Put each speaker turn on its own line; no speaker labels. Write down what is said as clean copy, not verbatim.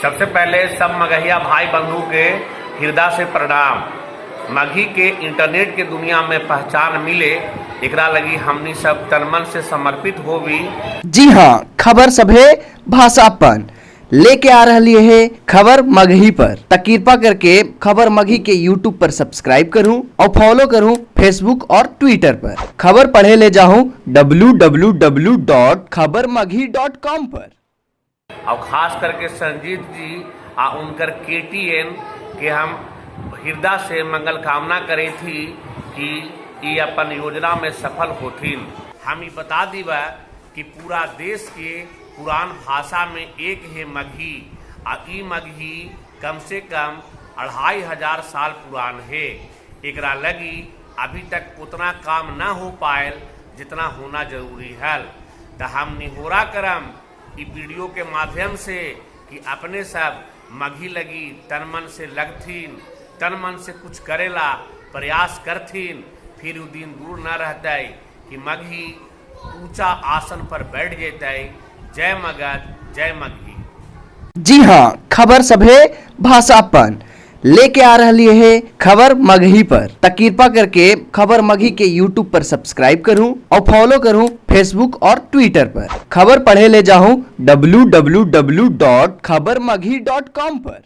सबसे पहले सब मगहिया भाई बंधु के हृदय से प्रणाम। मगही के इंटरनेट के दुनिया में पहचान मिले, एकरा लगी हमनी सब तनमन से समर्पित होवी।
जी हाँ, खबर सभे भाषा पर लेके आ रही है खबर मगही पर। त कृपा करके खबर मगही के यूट्यूब पर सब्सक्राइब करूं और फॉलो करूं फेसबुक और ट्विटर पर। खबर पढ़े ले जाऊं www.khabarmaghi.com पर।
और खास करके संजीत जी आ उनकर केटीएन के हम हृदय से मंगल कामना करे थी कि ये अपन योजना में सफल होथिन। हम ई बता दीबा कि पूरा देश के पुरान भाषा में एक है मगही, आ ई मगही कम से कम 2500 साल पुरान है। एकरा लगी अभी तक उतना काम न हो पायल जितना होना जरूरी है। तो हम निहोरा करम ई वीडियो के माध्यम से कि अपने सब मगही लगी तन मन से लगथिन, तन मन से कुछ करेला प्रयास करथिन। फिर उ दिन दूर न रहते कि मगही ऊंचा आसन पर बैठ जेतै। जय मगध, जय मगही।
जी हाँ, खबर सभे भाषा पर लेके आ रही है खबर मगही पर। त कृपा करके खबर मगही के यूट्यूब पर सब्सक्राइब करूं और फॉलो करूं फेसबुक और ट्विटर पर। खबर पढ़े ले जाऊं www.khabarmaghi.com पर।